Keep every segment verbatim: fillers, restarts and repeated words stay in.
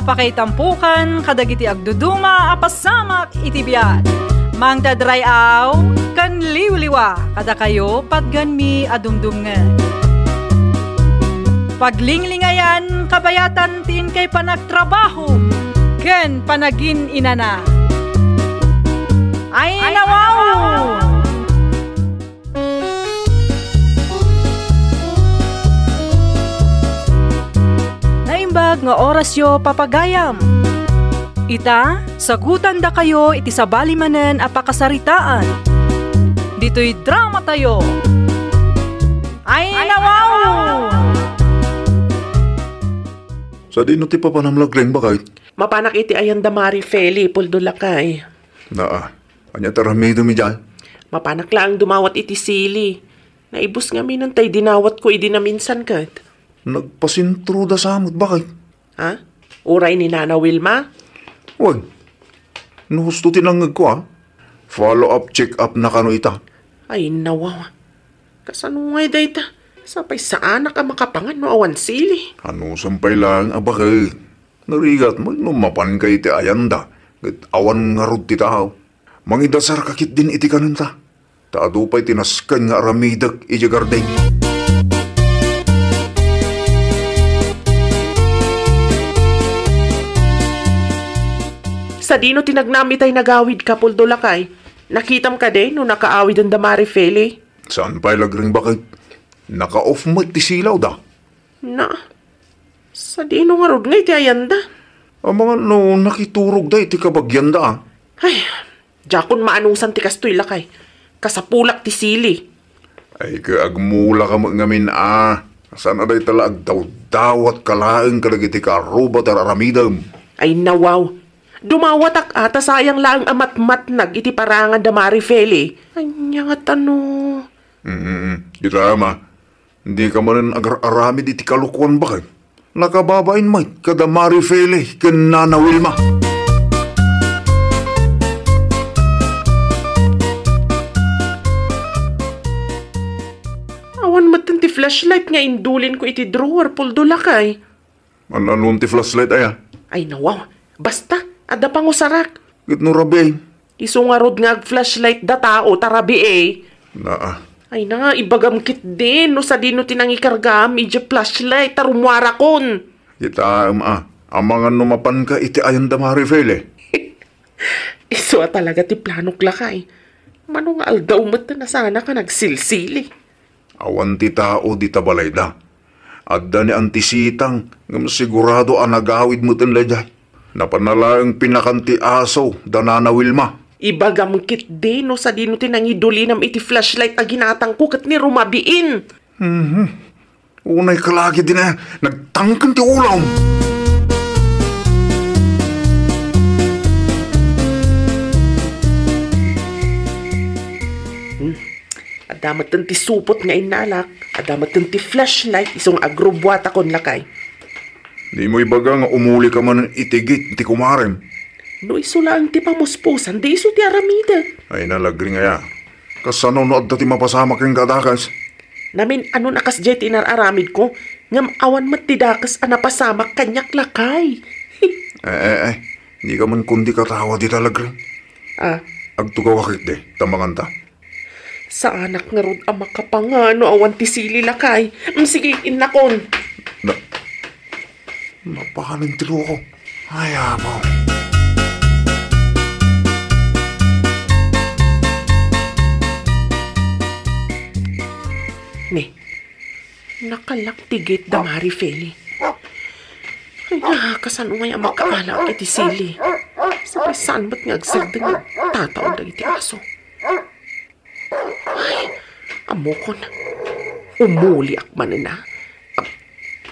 Pakaitampokan kadagiti agduduma a pasamak iti biag. Mangted ray-aw ken liwliwa kadakayo patgenmi a dumdumngeg. Paglinglingayan kabayatan ti inkay panagtrabaho ken panagin-inana. Ay, nawaw! Naimbag nga orasyo, papagayam. Ita, sagutandakayo iti sabali manen a pakasaritaan. Ditoy dramatayo. Ay, nawaw! Sadino ti papanam, Lagreng, bakay? Mapanak iti ayan da Mari Feli, Puldo lakay. Naa. Ania ti aramidem idiay? Mapanak laeng dumawat iti sili. Naibus ngamin tay dinawatko idi naminsan ket. Nagpasentroda sa met, bakay? Ha? Uray ni Nana Wilma? Wen. No husto ti nangngegko, a. Follow up, check up na kano ita. Ay, nawaw. Kasano ngay dayta? Sapay saanak a makapangan no awan sili. Anusem pay laeng a bakay. Narigat met no mapanka iti ayanda, ket awan ngarud ti tao. Mangidasarka ketdin iti kanenta, ta adu pay ti nasken nga aramidek idiay garden. Sadino ti nagnam itay nagawidka, Puldo lakay? Nakitam kadi no nakaawiden da Mari Feli? Saan pay, Lagreng, bakay? Naka-off met ti silawda. Na, sadino ngarud nga iti ayanda? Amangan no nakiturogda iti kabagianda, a. Ay, diakon maanusan ti kastoy, lakay. Kasapulak ti sili. Ay, ket agmulaka met ngamin, a. Saan a dayta la agdawdawatka laeng kadagiti kaarruba ti ar-aramidem. Ay, nawaw. Dumawatak a ta sayang laeng a matmatnag iti parangan da Mari Feli. Ania nga tano? Mm, mm, mm. Kita, ama. Dika manen agar-aramid iti kalokuan, bakay. Nakababain met kada Mari Feli ken Nana Wilma. Awan metten ti flashlight nga indulinko iti drawer, Puldo lakay. An-anon ti flashlight aya? Ay, nawaw. Basta, adda pangusarak. Ket no rabii? Isu ngarud nga ag-flashlight da tao ta rabii. Naa. Ay na, ibagam ketdin no sadino ti nangikargam idiay flashlight ta rummuarakon. Kitaem a, amangan no mapanka iti ayan da Mari Feli. Isu a talaga ti planok, lakay. Mano nga aldaw met ta nasanak a nagsilsili. Awan ti tao dita balayda. Adda ni Anti Sitang, ngem sigurado a nagawid met daydiay. Napan na laeng pinakan ti aso da Nana Wilma. Ibagam ketdi no sadino ti nangidulinam iti flashlight a ginatangko ket ni rumabiin. Mhm. Unay ka lagi din, eh. Nagtangken ti ulom. Hmm. Adda metten ti supot nga innalak. Adda metten ti flashlight isu nga agrubbuatakon, lakay. Dimo ibaga nga umulika manen iti gate ti kumarem. No isu laeng ti pamuspusan, di isu ti aramidek. Ay, nalagri nga ya. Kasano no adda ti mapasamak kenka a dakes? Namin-anon a kasdiay ti inar-aramidko, ngem awan met ti dakes a napasamak kaniak, lakay. Eh, eh, eh. Dika man kundi katawa dita, Lagreng. Ah. Agtugawka ketdi, ta manganta. Saanak ngarud a makapangan no awan ti sili, lakay. Mm, sige, innakon. Na, napanen ti luko. Ay, apo. Ni, nakalak ti gate da Mari Feli. Ay, ah, kasano ngay a makaala iti sili? Sapay saan met nga agsardeng nga tataon dagiti aso. Ay, ammokon. Umuliak manen, a.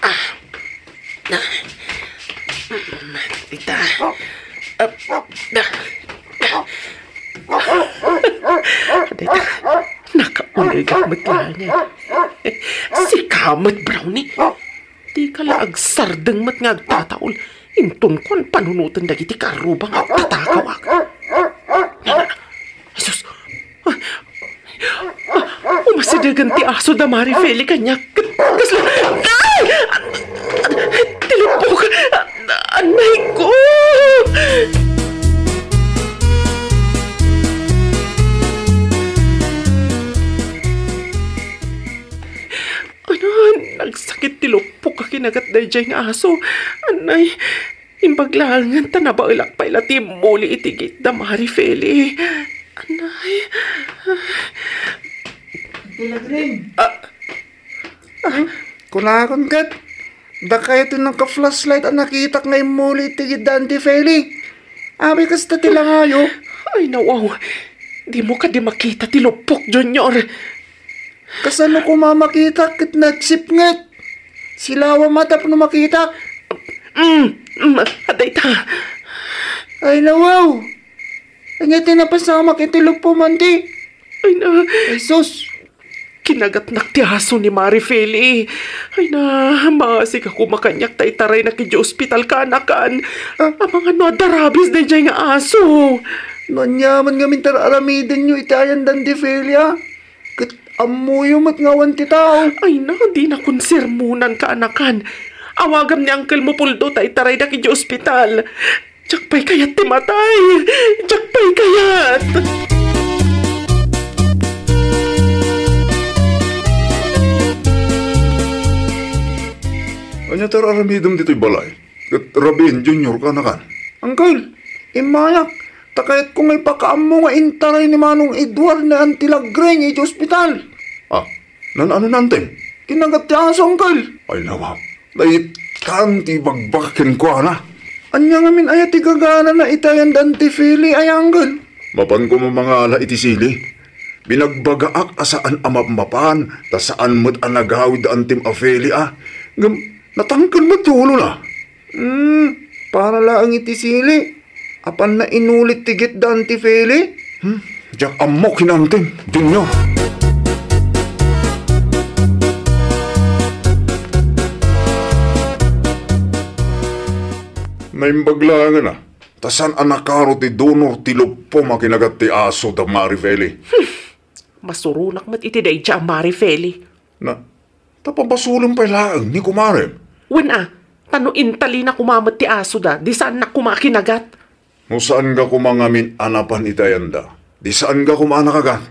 Ah. Ah. Mm, ita. Ah. Ah. Dayta, nakaunegak met laeng. Sika met, Brownie. Dika la agsardeng met nga agtataol. Inton kuan panunoten dagiti karruba nga agtatakawak. Nana, Jesus! Ah, ah, umasidegen ti aso da Mari Feli kaniak. Ket kasla, ay! Tilimbok! Anay ko! Ano, nagsakit ti luppok a kinagat daydiay nga aso. Anay, imbag laengen ta nabaelak pay la ti immuli iti gitda, Mari Feli. Anay. Ate Lagring. Ah. Hmm? Kunakon ket, dakayo ti nagka-flashlight a nakitak nga immuli iti gitda, Auntie Feli. Apay kasta ti langayo? Ay, nawaw. Dimo kadi makita ti luppok, Junior. Kasano koma makita ket nagsipnget? Silawa ma tapno makita. Mm, mm, adda ita. Ay, nawaw. Ania ti napasamak iti luppo, Manti? Ay na. Ay, sus. Kinagatnak ti aso ni Mari Feli. Ay na, maasika koma kaniak ta itaraynak iti ospital, kaanakan. Ah. Amangan no adda rabies daydiay nga aso. No aniaman ngamin ti ar-aramidenyo iti ayandan ti Feli, a? Ket ammoyo met nga awan ti tao. Ay na, dina kon sermonan, kaanakan. Awagam ni uncle mo, Puldo, ta itaraydak iti ospital. Diak pay kayat ti matay. Diak pay kayat. Ania ti ar-aramidem ditoy balay? Ket rabiin, Junior, kaanakan. Uncle, immayak. Ta kayatko nga ipakaammo nga intaray ni Manong Edward ni Auntie Lagring iti ospital. Ah, naan-ano na, Anting? Kinagat ti aso, Uncle. Ay, nawaw. Daytan ti ibagbagak kenkuana. Ania ngamin aya ti gaganana iti ayanda, Auntie Feli, aya, Uncle? Mapan koma mangala iti sili. Binagbagaak a saan a mapmapan, ta saan met a nagawid da Antim a Feli, a. Ngem, natangken met ti ulona. Hmm, para laeng iti sili. Apanna inulit ti gitdan ti Feli? Hmm, diak ammo kinantin, Junior. Naimbag laengen a, ta saan a nakaro ti donor ti luppom a kinagat ti aso da Mari Feli. Hmm, masuronak met iti daydiay a Mari Feli. Na, ta pabasolem pay laeng ni kumarem. Wen a, ta no intalina koma met ti asoda, di saannak koma a kinagat. No saanga koma ngamin a napan iti ayanda, di saanga koma a nakagat.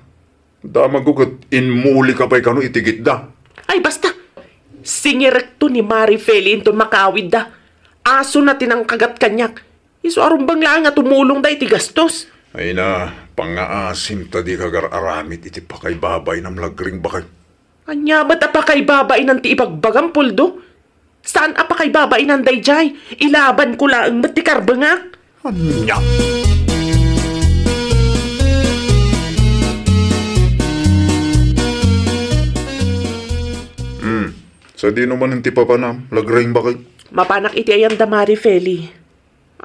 Damagko ket immulika pay kano iti gitda. Ay, basta! Singirekto ni Mari Feli inton makawidda. Asona ti nangkagat kaniak. Isu a rumbeng laeng a tumulongda iti gastos. Ay na, pangngaasim ta dika agar-aramid iti pakaibabainam, Lagring, baket. Ania met a pakaibabainan ti ibagbagam, Puldo? Saan a pakaibabainan daydiay? Ilabanko laeng met ti karbengak. Ania? Hmm. Sadino manen ti papanam, Lagring, baket? Mapanak iti ayanda Mari Feli.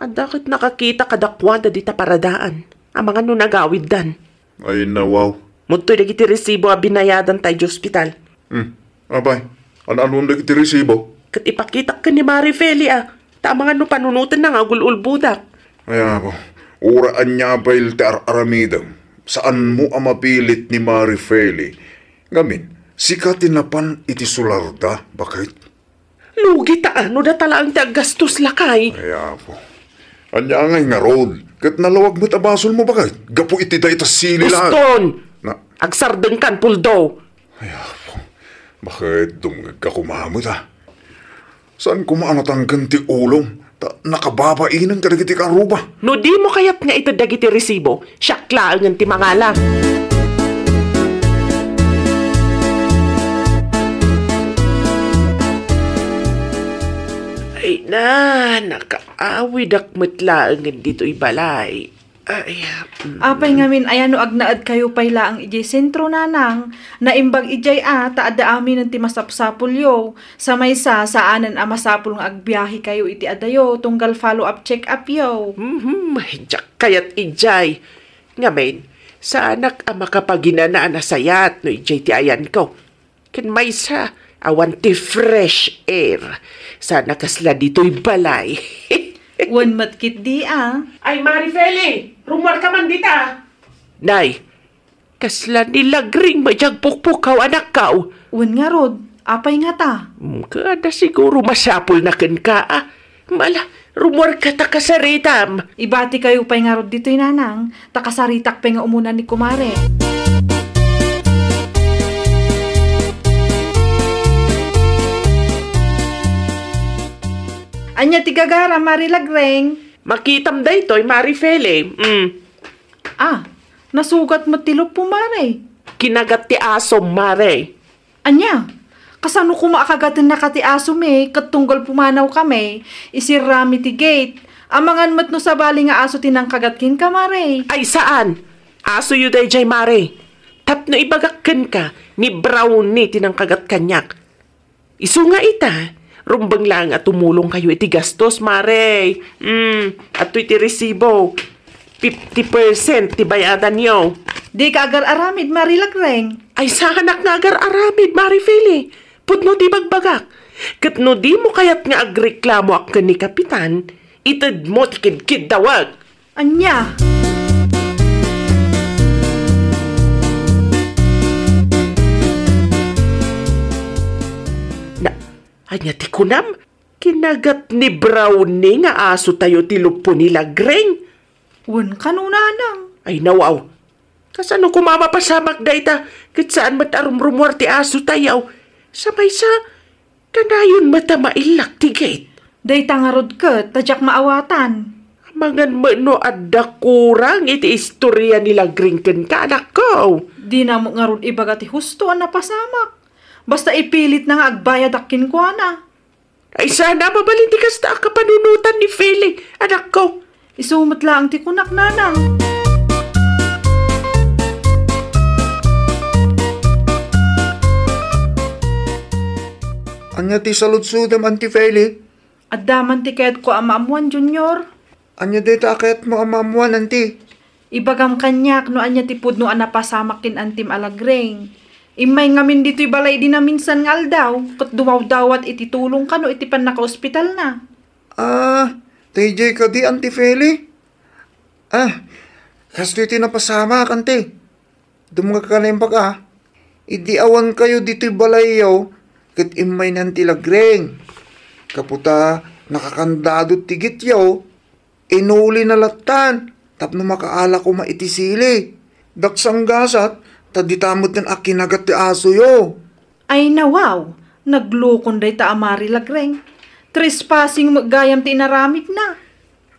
Adda ket nakakita kadakuada dita paradaan. Amangan no nagawiddan. Ay, nawaw. Mudtoy dagiti resibo a binayadan tay di ospital. Hmm. Apay, ano-anon dagiti resibo? Ket ipakitak ken ni Mari Feli a. Ta amangan no panunotenna nga agul-ulbodak. Ay, apo. Uray ania pay ti ar-aramidem. Saanmo a mapilit ni Mari Feli. Ngamin, sika ti napan iti solarda, baket? Lugi ta, ano data laeng ti aggastos, lakay? Ay, apo. Ania ngay ngarud? Ket nalawag met a basolmo, baket, gapu iti dayta sili laeng. Uston! Na- Agsardengkan, Puldo! Ay, apo. Baket dumngegka koma met, a? Saan koma a natangken ti ulom? Ta nakababainenka dagiti karuba. No dimo kayat nga ited dagiti resibo, siak laengen ti mangala. Ay na, nakaawidak met laengen ditoy balay. Ay, mm. Apay ngamin, aya no agnaedkayo pay laeng idiay sentro, nanang? Naimbag idiay a, ta adda aminen ti masapsapulyo. Sa maysa, saanen a masapul nga agbiahekayo iti adayo tunggal follow-up check-upyo. Mhm, diak kayat idiay. Ngamin, saanak a makapaginana a nasayat no idiay ti ayanko. Ken maysa, awan ti fresh air. Sana kasla ditoy balay. Wen met ketdi a. Ay, Mari Feli, rummuarka man dita. Nay, kasla ni Lagring met diay agpukpukaw, anakko. Wen ngarud, apay ngata? Mm, kada siguro masapulna kenka, a. Mala, rumuarka ta kasaritam. Ibatikayo pay ngarud ditoy, nanang, ta kasaritak pay nga umuna ni kumare. Ania ti gagara, Mari Lagreng? Makitam daytoy, Mari Feli. Mm. Ah, nasugat met ti luppo, Mari. Kinagat ti asom, Mari. Ania? Kasano koma a kagatennaka ti asomi ket tunggal pumanawkami, isirrami ti gate? Amangan met no sabali nga aso ti nangkagat kenka, Mari. Ay, saan! Asoyo daydiay, Mari. Tapno ibagak kenka, ni Brownie ti nangkagat kaniak. Isu nga ita, rumbeng laeng a tumulongkayo iti gastos, Mari. Hmm, adtoy ti resibo. Fifty percent ti bayadanyo. Dika agar-aramid, Mari Lagreng. Ay, saanak nga agar-aramid, Mari Feli. Pudno ti bagbagak. Ket no dimo kayat nga agreklamoak ken ni Kapitan, itedmo ti kidkiddawek. Ania? Na, ania ti kunam? Kinagat ni Brownie nga asotayo ti luppo ni Lagreng. Wen, kano, nanang? Ay, nawaw. Kasano koma mapasamak dayta, ket saan met a rumrumuar ti asotayo? Sa maysa, kanayon met a maillak ti gate. Dayta ngarud ket, ta diak maawatan. Amangan met no adda kurang iti istoria ni Lagreng kenka, anakko. Dina met ngarud ibaga ti husto a napasamak. Basta ipilitna nga agbayadak kenkuana. Ay, saan a mabalin ti kasta a kapanunotan ni Feli, anakko. Isu met laeng ti kunak, nanang. Ania ti saludsodem, Auntie Feli? Adda man ti kayatko a maammuan, Junior. Ania dayta a kayatmo a maammuan, Auntie? Ibagam kaniak no ania ti pudno a napasamak ken Auntiem a Lagreng. Immay ngamin ditoy balay idi naminsan nga aldaw, ket dumawdawat iti tulong kano iti pannakaospitalna. Ah, daydiay kadi, Auntie Feli? Ah, kastoy ti napasamak, Auntie. Dumngegka naimbag a, idi awankayo ditoy balayyo, ket immay ni Auntie Lagreng. Gapu ta nakakandado ti gateyo, inulina lattan tapno makaala koma iti sili. Daksanggasat, ta dita metten a kinagat ti asoyo. Ay, nawaw, naglukon dayta a Mari Lagreng. Trespassing met gayam ti inaramidna.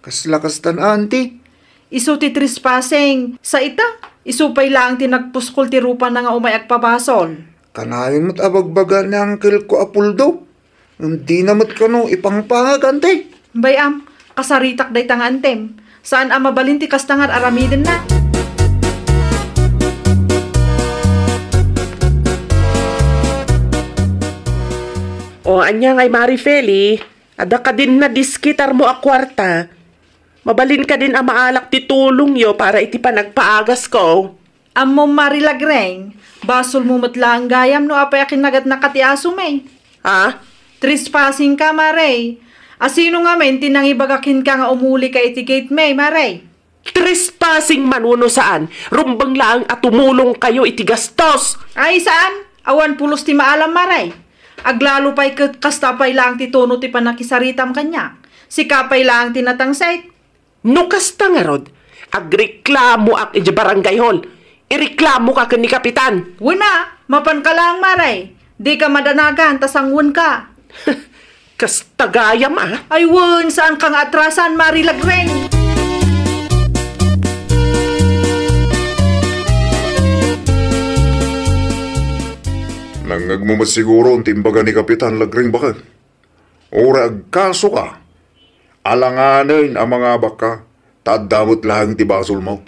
Kasla kastan, Auntie? Isu ti trespassing. Sa ita, isu pay laeng ti nagpuskol ti rupana nga umay agpabasol. Kanayon met a bagbaga ni angkelko a Puldo. Ngem dina met kano ipangpangag, Auntie. Bay-am, kasaritak dayta nga Auntiem. Saan a mabalin ti kasta nga ar-aramidenna. O, ania ngay, Mari Feli? Adda kadin nadiskitarmo a kuarta? Mabalin kadin a maalak ti tulongyo para iti panagpaagasko. Ammom, Mari Lagreng, basolmo met laeng gayam no apay a kinagatnaka ti asomi. Ha? Trespassing ka, Mari. A sino ngamin ti nangibaga kenka nga umulika iti gate mi, Mari? Trespassing man wenno saan, rumbeng laeng a tumulongkayo iti gastos. Ay, saan? Awan pulos ti maalam, Mari. Aglalo pay ket kasta pay laeng ti tono ti pannakisaritam kaniak. Sika pay laeng ti natangsit. No kasta ngarud, agreklamoak idiay barangay hall. Ireklamoka ken ni Kapitan. Wen a, mapanka laeng, Mari. Dika madanagan ta sangwenka. Kasta gayam a. Ay wen, saanka nga atrasan, Mari Lagreng. Nangngegmo met siguro ti imbaga ni Kapitan Lagreng, baket. Uray agkasoka, alanganen a mangabakka, ta adda met laeng ti basolmo.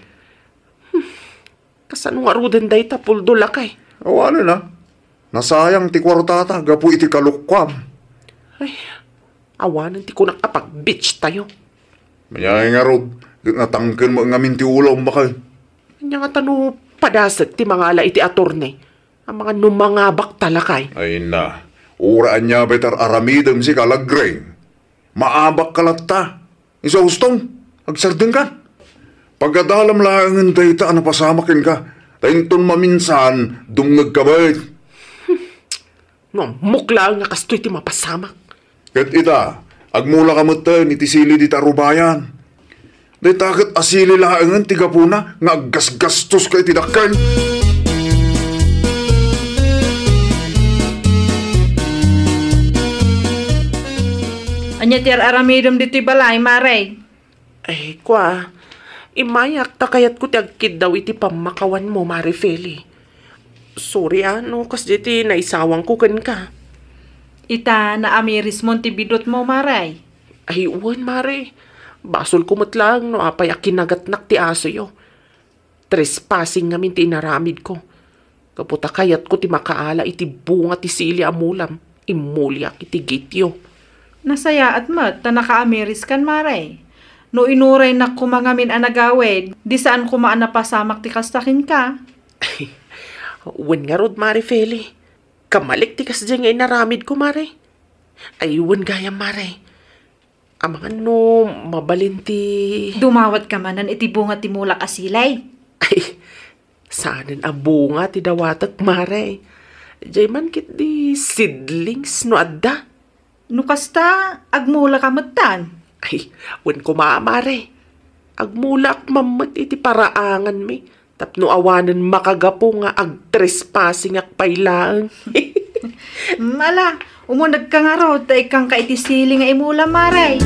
Kasano ngaruden dayta, Puldo, lakay? Awanen a. Nasayang ti kuartata gapu iti kalukkuam. Ay, awanen ti kunak a pag-beach tayo. Ania ngarud, ket natangken met ngamin ti ulom, baket. Ania ngata no padasek ti mangala iti attorney? Amangan no mangabakta, lakay. Ay na, uray ania pay ti ar-aramidem sika, Lagreng. Maabakka latta. Isu a hustong, agsardengkan. Pagadalam laengen dayta a napasamak kenka, ta inton maminsan, dumngegka met. No ammok laeng nga kastoy ti mapasamak. Ket ita, Agmulaka metten iti sili dita arubayan. Dayta ket a sili laengen ti gapuna nga aggasgastoska iti dakkel. Ania ti ar-aramidem ditoy balay, Mare? Ay, kua, immayak ta kayatko ti agkiddaw iti pammakawanmo, Mare Feli. Sorry, a, no kasdiay ti naisawangko kenka. Ita, naamirismon ti bidutmo, Mare? Ay, wen, Mare. Basolko met laeng no apay a kinagatnak ti asoyo. Trespassing ngamin ti inaramidko. Gapu ta kayatko ti makaala iti bunga ti sili a mulam, immulak iti gityo. Nasayaat met ta nakaamiriskan, Mare. No inuraynak koma ngamin a nagawid, di saan koma a napasamak ti kasta kenka. Wen ngarud, Mare Feli. Kamalik ti kasdiay nga inaramidko, Mare. Ay, wen gayam, Mare. Amangan no mabalin ti Dumawatka manen iti bunga ti mulak a sili? Ay, saanen a bunga ti dawatek, Mare. Diay man ketdi seedlings no adda. No kasta, agmulaka metten. Ay, wen koma, Mare. Agmulak man met iti paraanganmi. Tapno awanen makagapu nga agtrespassingak pay laeng. Mm, ala, umunegka ngarud ta ikkanka iti sili nga imulam, Mare.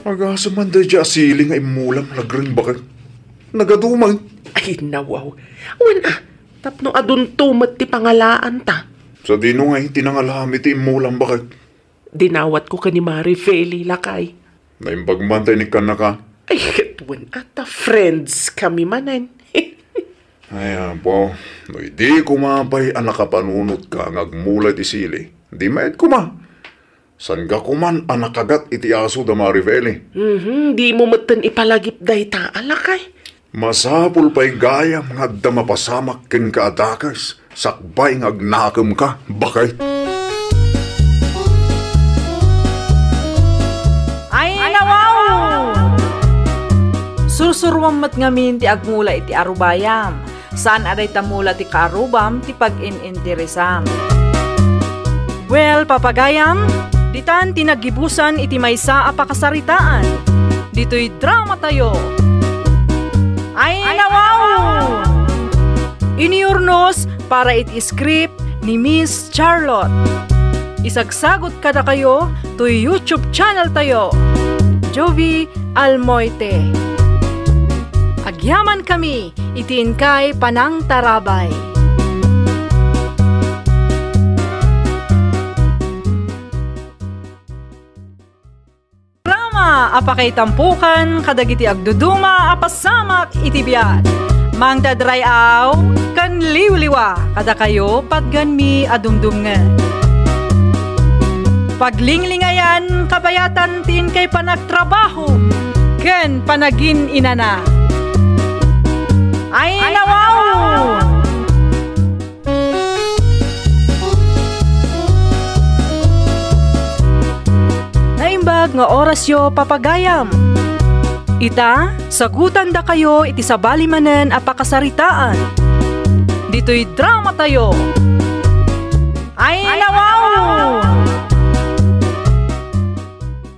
Agasem man daydiay a sili nga immulam, lagreng baket. Nagaduman. Ay, nawaw. Wen a, tapno adunto met ti pangalaanta. Sadino ngay ti nangalam iti immulam, baket? Dinawatko ken ni Mare Feli, lakay. Naimbag man ta inikkannaka. Ay, ket wen a ta friends kami manen. Ay, apo, no idi koma pay a nakapanunotka nga agmula iti sili, di met koma. Saan ka koman a nakagat iti aso da Mare Feli? Mhm, di mo metten ipalagip dayta, a lakay. Masapul pay gayam nga adda mapasamak kenka a dakes sakbay nga agnakemka, baket. Ay, nawaw! Sursuruam met ngamin ti agmula iti arubayam. Saan a dayta mula ti kaarubam ti pagin-interesam. Well, papagayam, ditan ti naggibusan iti maysa a pakasaritaan. Ditoy drama tayo. Ay, nawaw! Iniurnos para iti script ni Miss Charlotte. Isagsagut kadakayo toy YouTube channel tayo, Jovie Almoite. Agyaman kami iti inkay panangtarabay. Programa a pakaitampokan kadagiti agduduma a pasamak iti biag. Mangdadray-aw ken liwliwa kadakayo patgenmi a dumdumngen. Paglinglingayan kabayatan ti inkay panagtrabaho ken panagin-inana. Ay, nawaw! Naimbag nga orasyo, papagayam. Ita, sagutandakayo iti sabali manen a pakasaritaan. Ditoy drama tayo. Ay, nawaw!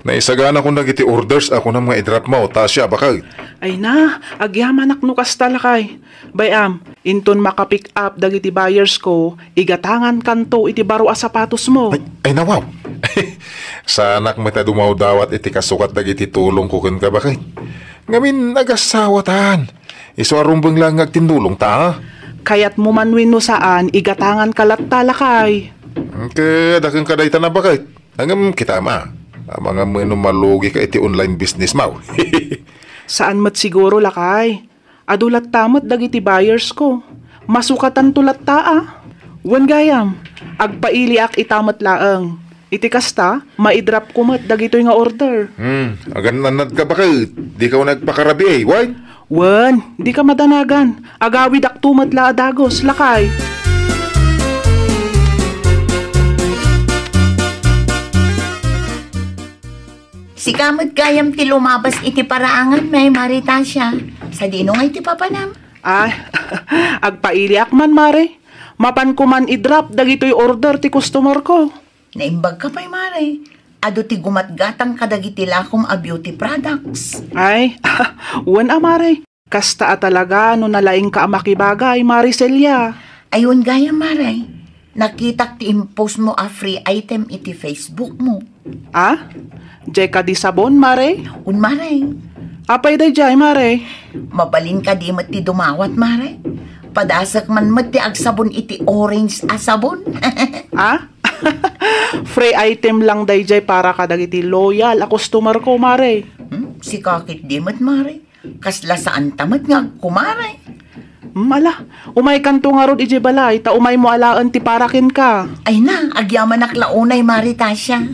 Naisagana kon dagiti orders a kunam nga i-drop mo, Tasha, baket. Ay na, agyamanak no kasta, lakay. Bay-am, inton maka-pick up dagiti buyers ko, igatangankanto iti baro a sapatos mo. Ay, ay, nawaw. Saanak met a dumawdawat iti kasukat dagiti tulongko kenka, baket. Ngamin, agasawatan. Isu a rumbeng laeng nga agtindulongta, a? Kayatmo man wenno saan, igatanganka latta, lakay. Ket, adda kenka dayta, baket. Ngem kitaem, a. Amangan met no malugika iti online business mo. Saan met siguro, lakay. Adu latta met dagiti buyers ko. Masukatanto latta, a. Wen gayam, agpailiak ita met laeng. Iti kasta, maidrop ko met dagitoy nga order. Hmm, agannanadka, baket. Dika unay agpakarabii, wen? Wen, dika madanagan. Agawidakto met la a dagus, lakay. Sika met gayam ti lumabas iti paraanganmi, Mare Tasha. Sadino ngay ti papanam? Ay, agpailiak man, Mare. Mapanko man i-drop dagitoy order ti customer ko. Naimbagka pay, Mare. Adu ti gumatgatang kadagiti lakom a beauty products. Ay, wen a, Mare. Kasta a talaga no nalaingka a makibagay, Mare Celia. Ay, wen gayam, Mare. Nakitak ti impost mo a free item iti Facebook mo. Ah? Jay kadi sabon, Mare? Un, Mare. Apay dayjay, Mare? Mabalin kadi met ti dumawat, Mare? Padasek man met ti agsabon iti orange a sabon. Ah? Free item lang dayjay para kadagiti loyal a customer ko, Mare. Hmm? Sika ketdi met, Mare. Kasla saanta met nga agkumare. Hmm, ala, umaykanto ngarud idiay balay, ta umaymo alaen ti para kenka. Ay na, agyamanak la unay, Mare Tasia.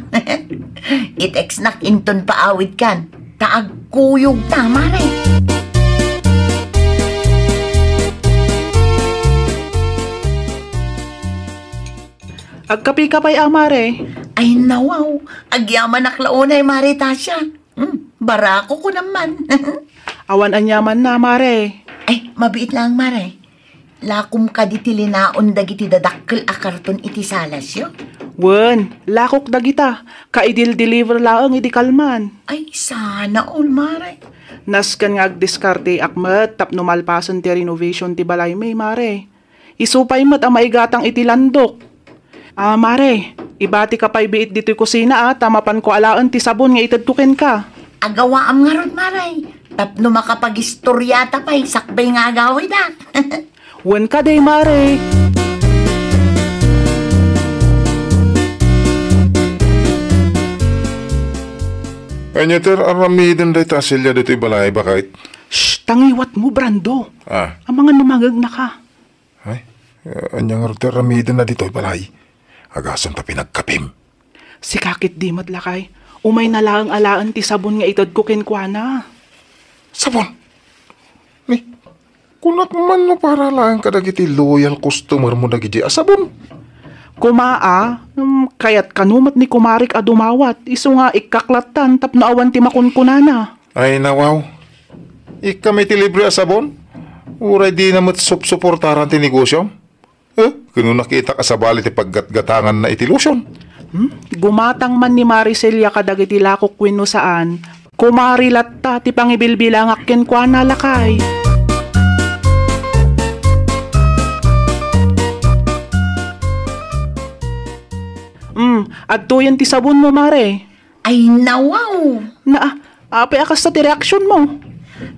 I-textnak inton paawidkan, ta agkuyogta, Mare. Agkapika pay a, Mare. Ay, nawaw, agyamanak la unay, Mare Tasia. Hmm, barako ko naman. Awan aniamanna, Mare. Ay, mabiit lang, Mare. Lakom kadi ti linaon dagiti dadakkel a karton iti salasyo? Wen, lakok dagita. Kaidil-deliver laeng idi kalman. Ay, sana all, Mare. Nasken nga agdiskarteak met tapno malpasen ti renovation ti balaymi, Mare. Isu pay met a maigatang iti landok. Ah, Mare, ibatika pay biit ditoy kusina, ah, ta mapanko alaen ti sabon nga itedko kenka. Agawaam ngarud, Mare, tapno makapagistoriata pay sakbay nga agawidak. Wen kadi, Mare. Ania ti ar-aramiden dayta a Celia ditoy balay, baket? Shh! Tangiwat mo, Brando. Ah. Amangan no mangegnaka. Ay, ania ngarud ti aramidna ditoy balay? Agasem ta pinagkapim. Sika ketdi met, lakay. Umayna laeng alaen ti sabon nga itedko kenkuana. Sabon? Ni, kunak man no para laeng kadagiti loyal customer mo dagiti a sabon? Kuma a, mm, kayat kano met ni kumarik a dumawat, isu nga ikkaklattan tapno awan ti makunkunana. Ay, nawaw. Ikkam iti libre a sabon? Uray dina met supsuportaran ti negosyom? Eh, kano nakitak a sabali ti paggatgatanganna iti lotion? Hmm? Gumatang man ni Mare Celia kadagiti lakok wenno saan, kumare latta ti pangibilbilangak kenkuana, lakay. Hmm, adtoyen ti sabon mo, Mare. Ay, nawaw! Na, apay a kasta ti reaksyon mo?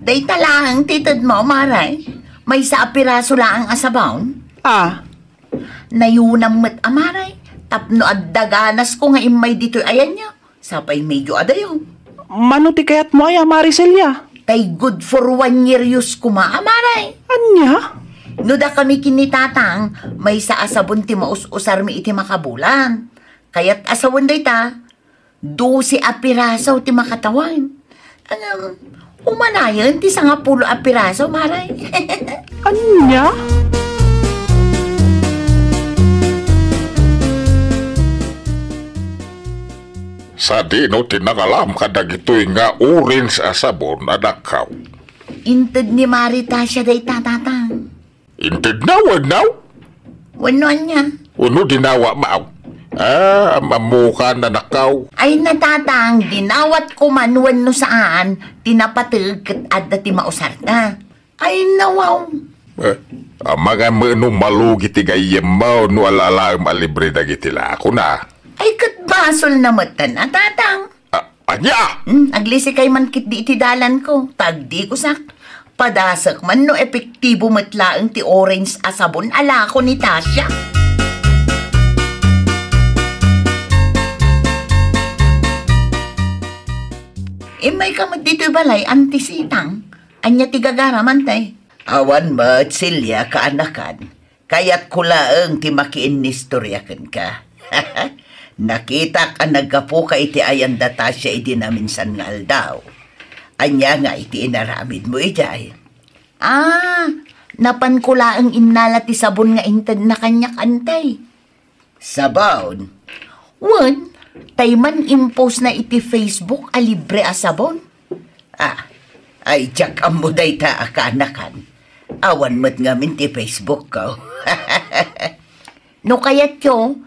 Dayta laeng ti ited mo, Mare. Maysa a piraso laeng a sabon. Ah. Nayunam met a, Mare. Tapno adda ganas ko nga immay ditoy ayanyo. Sapay medyo adayo. Mano ti kayat mo aya, Mare Celia? Tay good for one year use koma a, Mare. Ania? No dakami ken ni Tatang, maysa a sabon ti maus-usarmi iti makabulan. Kayat a sawen dayta, dose a piraso ti makatawen. Ngem, umanayen ti sangapulo a piraso, Mare. Ania? Sadino ti nangalam kadagitoy nga orange a sabon, anakko? Inted ni Mare Tasia dayta, Tatang. Intedna wenno? Wenno ania? Wenno dinawatmo? Ah, am-ammokan, anakko. Ay, Tatang, dinawatko man wenno saan, ti napateg ket adda ti mausarta. Ay, nawaw. Eh, amangan met no malugi ti gayyemmo no ala-alaem a libre dagiti lakona. Ay, ket basolna metten a, Tatang. Ah, ania? Hmm, aglisikay man ketdi iti dalanko, ta agdigusak. Padasek man no epektibo met laeng ti orange a sabon a lako ni Tasia. Immayka met ditoy balay, Auntie Sitang. Ania ti gagaram, Ante? Awan met, Celia, kaanakan. Kayatko laeng ti makiinnistoria kenka. Nakitak a naggapuka iti ayan da Tasia idi naminsan nga aldaw. Ania ngay ti inaramidmo idiay? Ah, napanko laeng innala ti sabon nga intedna kaniak, Ante. Sabon? Wen, tay man-impostna iti Facebook a libre a sabon. Ah, ay, diak ammo dayta a kaanakan. Awan met ngamin ti Facebook ko. No kayatyo,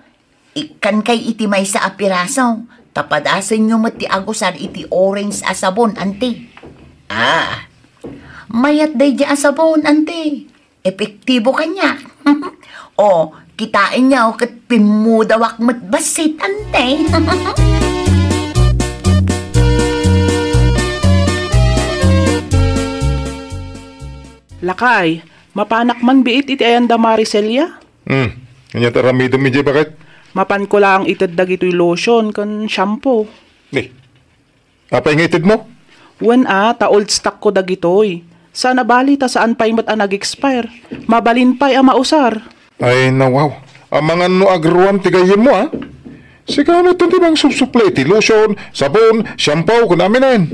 ikkankay iti maysa a piraso, ta padasenyo met ti agusar iti orange a sabon, anti. Ah, mayat daydi a sabon, anti. Epektibo kaniak. O, kitaenyo ket pimmudawak met bassit, anti. Lakay, mapanak man biit iti ayan da Mare Celia? Hmm. Ania ti aramidem idiay, baket? Mapanko laeng ited dagitoy lotion ken shampoo. Ni, apay nga itedmo? Wen a, ta old stock ko dagitoy. Saan a bali ta saan pay met a nag-expire. Mabalin pay a mausar. Ay, nawaw. Amangan no agruam ti gayyemmo, a? Sika met ti mangsupsupli iti lotion, sabon, shampoo, ken amin.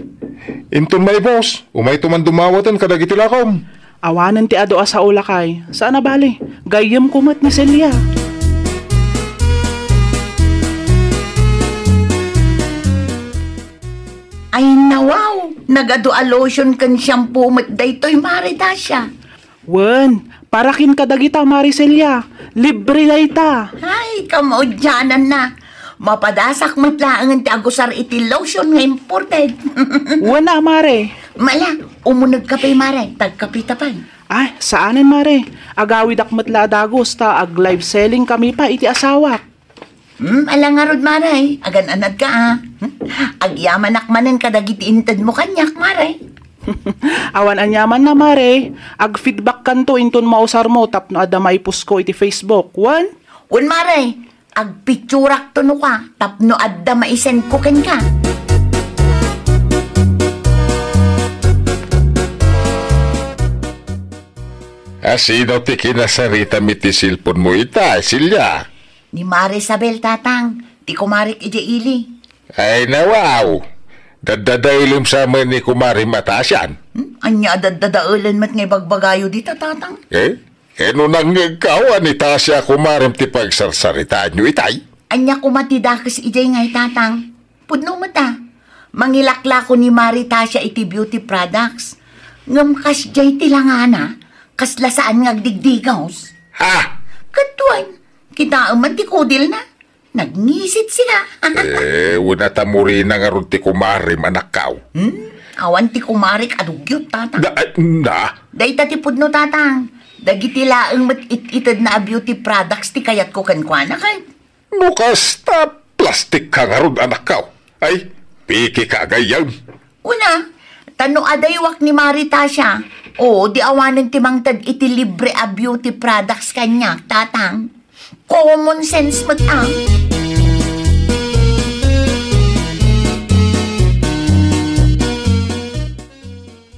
Inton maibus, umayto man dumawaten kadagiti lakom. Awanen ti adu a sao, lakay. Saan a bali. Gayyemko met ni Celia. Ay, nawaw! Nagadu a lotion ken shampoo met daytoy, Mare Tasha. Wen, para ken kadagita, Mare Celia. Libre dayta. Ay, kamaudiananna. Mapadasak met laengen ti agusar iti lotion nga imported. Wen a, Mare. Mala, umunegka pay, Mare. Tagkapita pay. Ay, saanen, Mare. Agawidak met la a dagus ta ag-live selling kami pay iti asawak. Hmm, ala ngarud, Mare. Agan-anadka, a. Hmm? Agyamanak manen kadagiti intedmo kaniak, Mare. Awan aniamanna, Mare. Ag-feedbackkanto inton mausarmo tapno adda maipusko iti Facebook. Wen? Wen, Mare. Agpicturakto no ka tapno adda maisendko kenka. A, sino ti kinasaritam iti cellphone mo ita, Celia? Ni Mare Isabel, Tatang, ti kumarek idiay ili. Ay, nawaw! Daddadaelem sa met ni kumarem a Tasian. Hmm? Ania a daddadaelen met nga ibagbagayo dita, Tatang? Eh? Ken no nangngegkaw a ni Tasia kumarem ti pagsarsaritaanyo itay? Ania koma ti dakes idiay ngay, Tatang? Pudno met a. Mangilaklako ni Mare Tasia iti beauty products. Ngem kasdiay ti langana, kasla saan nga agdigdigaws. Ha? Ket wen, kitaem man ti kudilna. Nagngisit sika. Eh, wen a ta murina ngarud ti kumarem, anakkaw. Hmm? Awan ti kumarek a dugyot, Tatang. Da, eh, na? Dayta ti pudno, Tatang. Dagiti laeng met it-itedna a beauty products ti kayatko kenkuana, ket. No kasta, plastik ka ngarud, anakkaw. Ay, peke ka a gayyem. Una, ta no adaywak ni Mare Tasia, o, di awanen ti mangted iti libre a beauty products kaniak, Tatang. Common sense met a.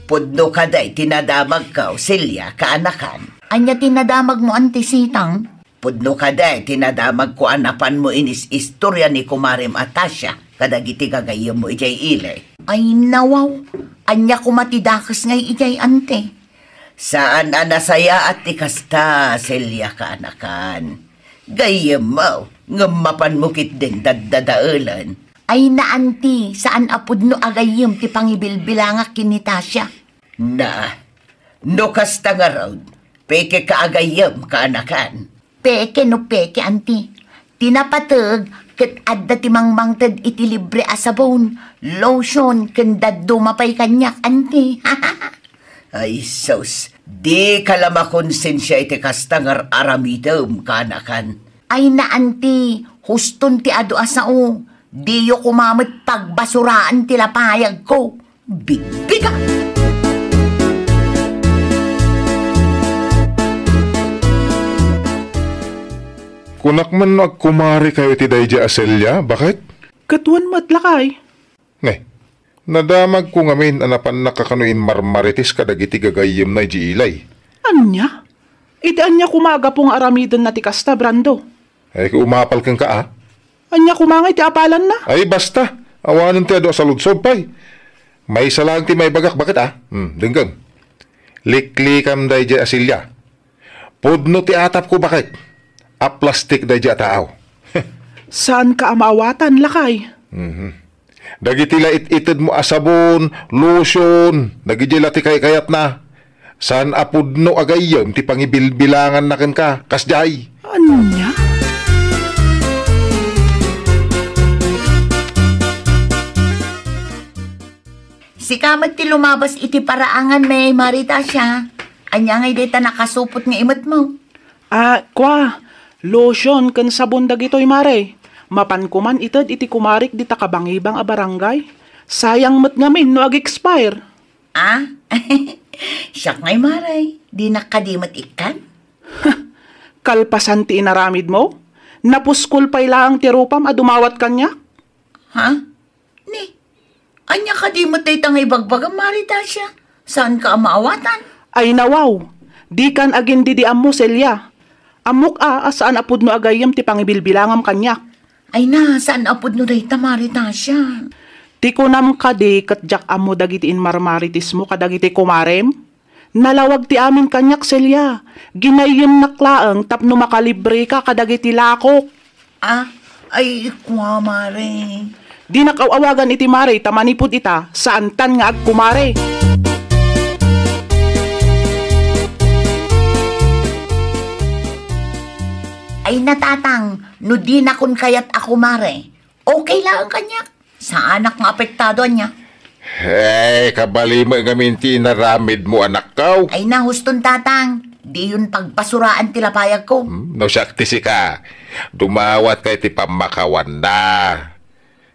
Pudno kadi ti nadamagko, Celia, kaanakan. Ania ti nadamagmo, Auntie Sitang? Pudno kadi ti nadamagko a napanmo inis-istoria ni kumarem a Tasia kadagiti gagayyemmo idiay ili. Ay, nawaw. Ania koma ti dakes ngay idiay, Auntie? Saan a nasayaat ti kasta, Celia, kaanakan. Gayyemmo, ngem mapanmo ketdin daddadaelen. Ay na, Auntie, saan a pudno a gayyem ti pangibilbilangak ken ni Tasia. Na, no kasta ngarud, peke ka a gayyem, kaanakan. Peke no peke, Auntie. Ti napateg ket adda ti mangmangted iti libre a sabon, lotion, ken dadduma pay kaniak, Auntie. Ay sus, dika la makonsensia iti kasta nga ar-aramidem, kaanakan. Ay na, Auntie, huston ti adu a sao. Diyo koma met pagbasuraan ti lapayagko. Bigbiga! Kunak man no agkumarekayo iti daydiay a Celia, baket? Ket wen met, lakay. Ngay, nadamagko ngamin a napannak a kano immarmarites kadagiti gagayyemna idiay ili. Ania? Iti ania koma a gapu nga aramidenna ti kasta, Brando? Ay, umapal kenka, a? Ania koma nga iti apalanna? Ay, basta. Awanen ti adu a saludsod pay. Maysa laeng ti maibagak, baket, a? Hmm, denggem. Liklikam daydiay a Celia. Pudno ti atapko, baket. A plastik daydiay a taaw. Saanka a maawatan, lakay? Mhm. Dagiti la it-itedmo a sabon, lotion, dagidiay la ti kaykayatna. Saan a pudno a gayyem ti pangibilbilanganna kenka, kasdiay. Ania? Sika met ti lumabas iti paraangan, Mare Tasha. Ania ngay dayta nakasupot nga imetmo? Ah, kua, lotion ken sabon dagitoy, Mare. Mapanko man ited iti kumarik dita kabangibang a barangay. Sayang met ngamin no ag-expire. Ah? Siak ngay, Mare. Dinak kadi met ikkan? Kalpasan ti inaramidmo? Napuskol pay laeng ti rupam a dumawat kaniak? Ha? Ni, ania kadi met dayta nga ibagbagam, Mare Tasha? Saanka a maawatan? Ay, nawaw. Dikan agin-didiammo, Celia. Ammok a, a saan a pudno a gayyem ti pangibilbilangam kaniak. Ay na, saan a pudno dayta, Mare Tasha? Ti kunam kadi ket diak ammo dagiti inmarmaritismo kadagiti kumarem? Nalawag ti amin kaniak, Celia. Ginayyennak laeng tapno makalibreka kadagiti lakok. Ah, ay, kua, Mare. Dinak aw-awagan iti Mare ta manipud ita, saantan nga agkumare. Ay na, Tatang, no dinakon kayat a kumare, okay laeng kaniak. Saanak nga apektado, ania? Hey, kabali met ngamin ti inaramidmo, anakko. Ay na, huston, Tatang. Diyon pagbasuraan ti lapayagko. Hmm, no siak ti sika, dumawatka iti pammakawanna.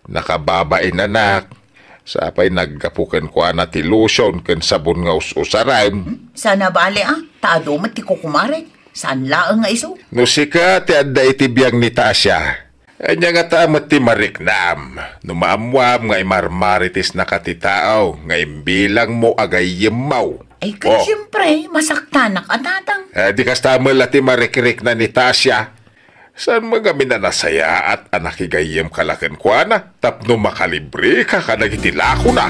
Nakababain, anak. Sapay naggapu kenkuana ti lotion ken sabon nga us-usaren. Hmm? Saan a bale, a? Ta adu met ti kukumarek. Saan laeng nga isu? No sika ti adda iti biag ni Tasha, ania ngata met ti mariknam no maammuam nga imarmaritisnaka ti tao nga imbilangmo a gayyemmo? Ay, ket Oh. Siyempre, masaktanak a, Tatang. Eh, di kasta met la ti marikrikna ni Tasha. Saan met ngamin a nasayaat a nakigayyemka la kenkuana tapno makalibreka kadagiti lakona?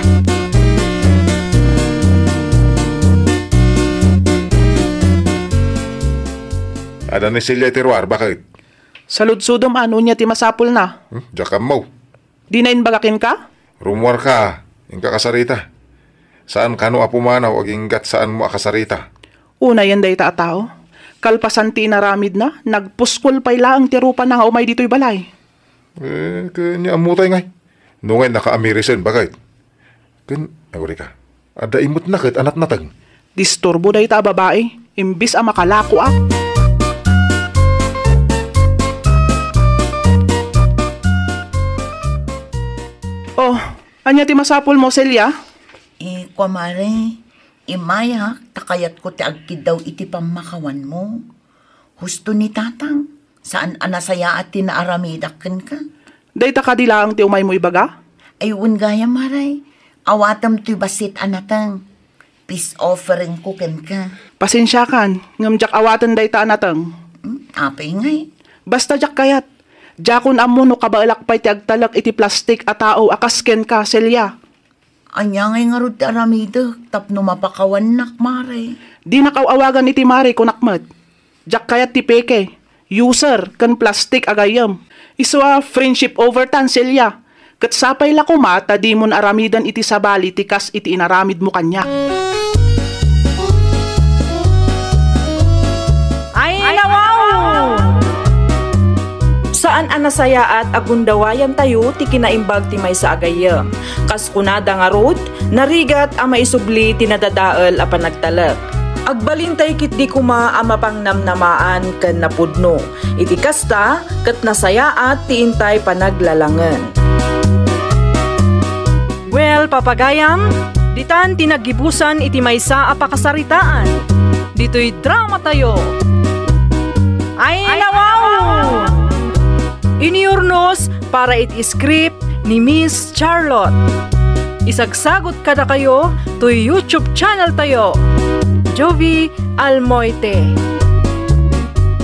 Adda ni Celia ti ruar, baket? Saludsodem a no ania ti masapulna. Hmm, diak ammo. Dina imbaga kenka? Rummuarka, inka kasarita. Saan kano a pumanaw aginggat saanmo a kasarita. Unayen dayta a tao. Kalpasan ti inaramidna, nagpuskol pay laeng ti rupana nga umay ditoy balay. Eh, ket ania ammotay ngay? No ngay nakaamirisen, baket? Ken, agurika. Adda imetna ket a natnateng. Disturbo dayta a babai, imbis a makalakoak. Oh, ania ti masapulmo, Celia? Eh, kua, Mare, immayak ta kayatko ti agkiddaw iti pammakawanmo. Husto ni Tatang, saan a nasayaat ti naaramidak kenka. Dayta kadi laeng ti umaymo ibaga? Ay, wen gayam, Mare. Awatem toy bassit a nateng. Peace offeringko kenka. Pasensiakan, ngem diak awaten dayta a nateng. Hmm, apay ngay? Basta diak kayat. Diakon ammo no kabaelak pay ti agtalek iti plastik a tao a kas kenka, Celia. Ania ngay ngarud ti aramidek tapno mapakawannak, Mare? Dinak aw-awagan iti Mare, kunak met. Diak kayat ti peke, user, ken plastik a gayyem. Isu a friendship over tan, Celia. Ket sapay la koma ta dimon aramiden iti sabali ti kas iti inaramidmo kaniak. Ay, nawaw! Saan a nasayaat a gundawayantayo ti kinaimbag ti maysa a gayyem. Kas kunada ngarud, narigat a maisubli ti nadadael a panagtalek. Agbalintay ketdi koma a mapangnamnamaan ken napudno. Iti kasta, ket nasayaat ti intay panaglalangen. Well, papagayam, ditan ti naggibusan iti maysa a pakasaritaan. Ditoy dramatayo. Ay, nawaw! Iniurnos para iti script ni Miss Charlotte. Isagsagot kadakayo toy YouTube channel tayo, Jovi Almoite.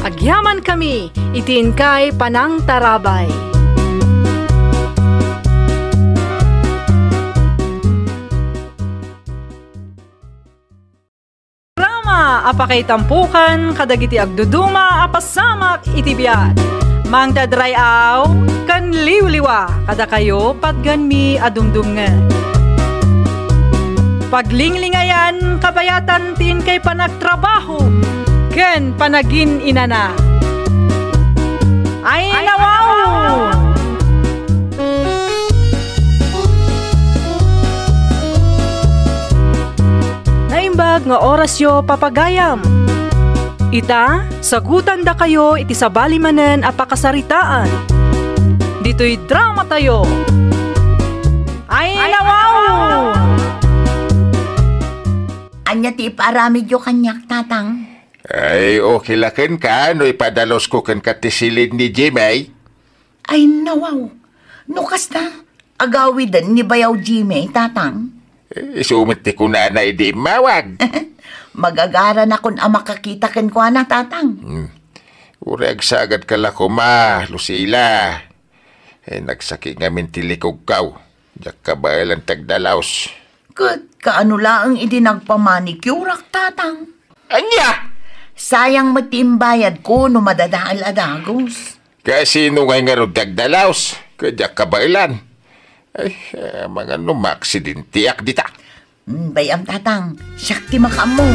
Agyaman kami iti inkay panangtarabay. Programa a pakaitampokan kadagiti agduduma a pasamak iti biag. Mangdadray-aw ken liwliwa kadakayo patgenmi a dumdumngeg. Paglinglingayan, kabayatan ti inkay panagtrabaho ken panagin-inana. Ay, nawaw! Naimbag nga orasyo, papagayam. Ita, sagutandakayo iti sabali manen a pakasaritaan. Ditoy dramatayo. Ay, nawaw! Ania ti ipaaramidyo kaniak, Tatang? Ay, okay la kenka no ipadalusko kenka ti silin ni Jimmy? Ay, nawaw. No kasta, agawiden ni Bayaw Jimmy, Tatang. Eh, isu met ti kunana idi immawag. Magagaranakon a makakita kenkuana, Tatang. Hmm. Uray agsagadka la koma, Lucila. Eh, nagsaki ngamin ti likogko. Diak kabaelan ti agdalus. Ket kaano laeng idi nagpamanicureak, Tatang? Ania? Sayang met ti imbayadko no madadael a dagus. Kasino ngay ngarud ti agdalus? Ket diak kabaelan. Ay, amangan no maaksidentiak dita. Hmm, bay-am, Tatang. Siak ti makaammo.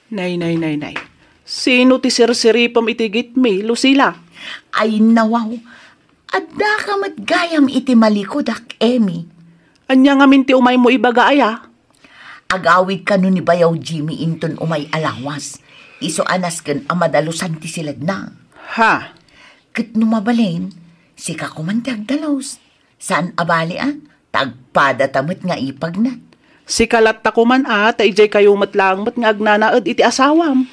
Nay, nay, nay, nay. Sino ti sirsiripem iti gitmi, Lucila? Ay, nawaw. Addaka met gayam iti malikudak, Emmy. Ania ngamin ti umaymo ibaga, aya? Agawid kano ni Bayaw Jimmy inton umay a lawas. Isu a nasken a madalusan ti siledna. Ha? Ket no mabalin, sika koman ti agdalus. Saan a bali a, ta agpadata met nga ipagna. Sika latta koman a, ta idiay kayo met laeng met nga agnanaed iti asawam.